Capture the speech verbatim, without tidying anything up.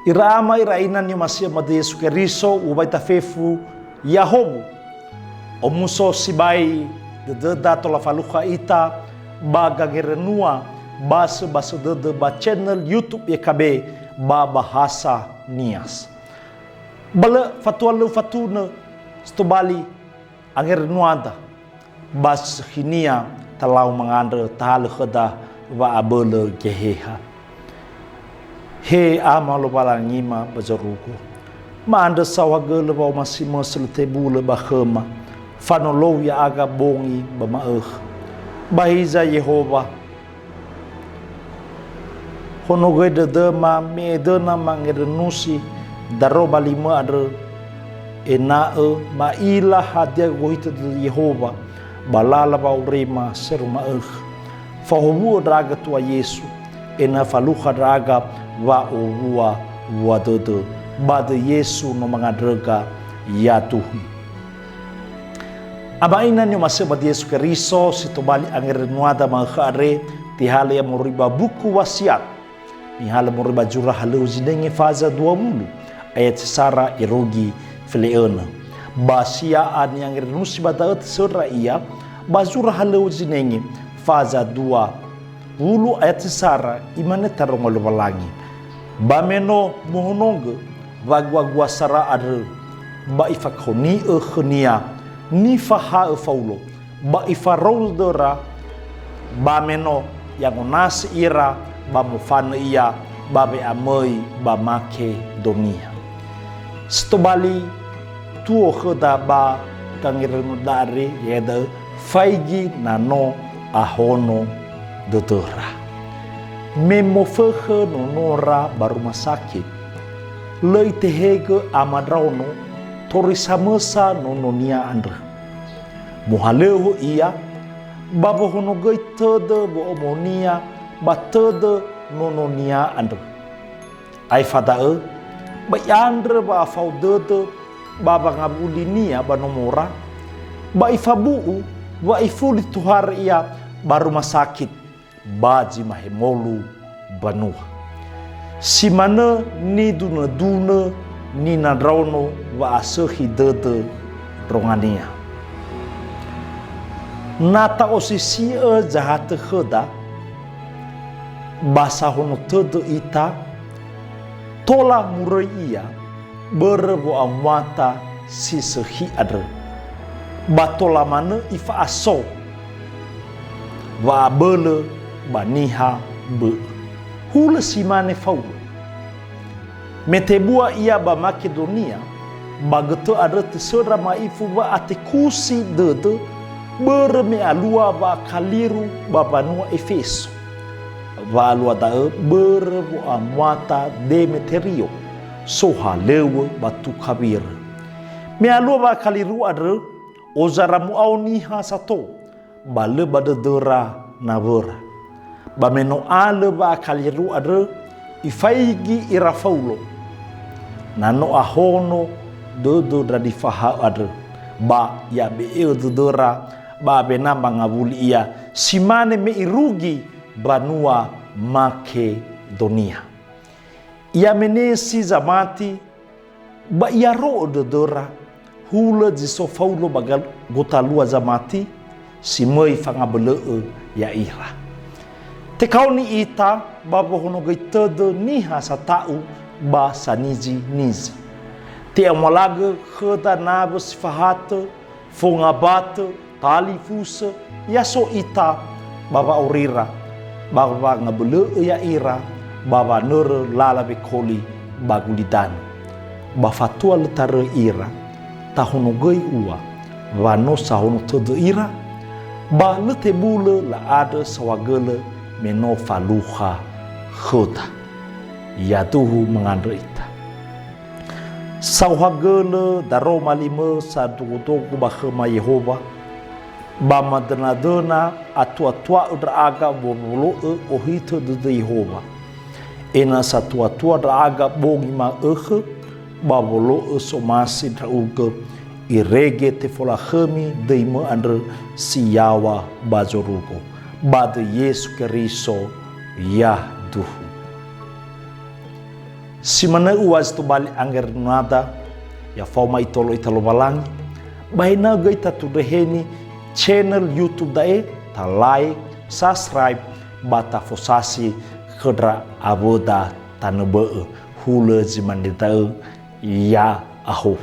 Ira ama, ira ina ni'omasi'ö ba döi Yesu Keriso, ubai ta fefu, ya'ahowu. Omuso sibai dödöda tola falukha ita ba gangerenua basöbasö dödö ba channel YouTube Y K B ba bahasa Nias. Ba lö fatua lö fatunö si tobali angerenuada ba si sökhinia talau mangandrö tahalö khöda wa'abölö Geheha. He Ama Lowalangima ba zorugo, ma'andrö saohagölö wa'omasimö si lö tebulö ba khöma, fanolou ya'aga bongi ba ma'ökhö. Ba hiza Yehowa, honogöi dödöma me edöna mangerenusi daroma limö andrö, ena'ö ma'ila hadia gohitö dödö Yehowa ba lala wa'aurima si arö ma'ökhö. Fahowu'ö ndra'aga Tua Yesu, ena'ö falukha ndra'aga wa'owua-wua dödö. Ba döi Yesu no mangandröga, yaduhu. Ama ina ni'omasi'ö ba döi Yesu Keriso, si tobali angerenuada ma'ökhö andre, tehalö ia moroi ba buku Wasiat. Nihalö moroi ba zura halöŵö zinenge faza dua wulu, ayat si sara irugi fele'önö. Ba si ya'a ni'angerenusi ba da'ö tesöndra ia, ba zura halöŵö zinenge faza dua wulu ayat si sara, imane taroma Lowalangi, "Ba me no muhonogö wagua-gua sara andrö, ba ifakaoni'ö khönia nifahaö Faulo, ba ifarou dödöra, ba me no i'angonasi ira ba mofanö ia ba we'amöi ba Makedonia." Si tobali tuo khöda ba gangerenu da'e, ya'ia da'ö, faigi na no ahono dödöra. Me mofökhö nonora ba rumah sakit, lö itehegö ama ndraono toröi samösa nononia andrö. Mohalöŵö ia, ba wohonogöi tödö wo'omonia ba tödö nononia andrö. Aefa da'ö, ba i'andrö wa'afao dödö ba wangawulinia ba nomora, ba ifabu'u wa ifuli tohare ia ba rumah sakit, ba zi mahemolu banua. Si manö nidunödunö nina ndraono wa'asökhi dödö ndrongania. Na ta'osisi'ö zahatö khöda, ba sahono tödö ita, tola muröi ia börö wo'amuata si sökhi andrö, ba tola manö ifa'aso wa'abölö ba niha bö'ö. Hulö si mane Faulo. Me tebua ia ba Makedonia, ba götö andrö tesöndra ma'ifu wa'atekusi dödö, börö me alua wa'akaliru ba mbanua Efeso. Wa'alua da'ö börö wo'amuata Demeterio, sohalöŵö ba tukawirö. Me alua wa'akaliru andrö, ozara mu'ao niha sato, ba lö ba dödöra nawöra. Ba me no alö wa'akaliru andrö, ifaigi ira Faulo, na no ahono dödö ndra nifahaö andrö, ba i'abe'e'ö dödöra, ba awena mangawuli ia, si mane me irugi mbanua Makedonia. I'amenesi zamati, ba i'aro'ö dödöra, hulö zi so Faulo ba ga-, gotalua zamati, si möi fangabölö'ö ya'ira. Tekaoni ita ba wohonogöi tödö niha sata'u ba sanizinizi. Te'amalagö khöda nawö si fahatö, fongabatö, talifusö, ya so ita ba wa'aurira, ba wangabölö'ö ya'ira ba wanörö lala wekoli ba gulidanö. Ba fatua lö taröi ira, tahonogöi ua wa no sahono tödö ira, ba lö tebulö la'andrö saohagölö me no falukha khöda. Yaduhu mangandrö ita. Saohagölö daroma limö sadogodogo ba khöma Yehowa, ba madönadöna atuatua'ö ndra'aga wowolo'ö ohitö dödö Yehowa. Ena'ö satuatua ndra'aga bongi ma'ökhö, ba wolo'ö somasi ndra'ugö, irege tefolakhömi döimö andrö si yaŵa ba zorugo. Ba döi Yesu Keriso, yaduhu. Si manö ua zi tobali angera nunada, ya faoma itolo ita Lowalangi, ba ena'ö göi tatundreheni channel YouTube da'e, ta like, subscribe, ba tafosasi khö ndra awöda tanö bö'ö. Hulö zi mane da'ö, ya aho.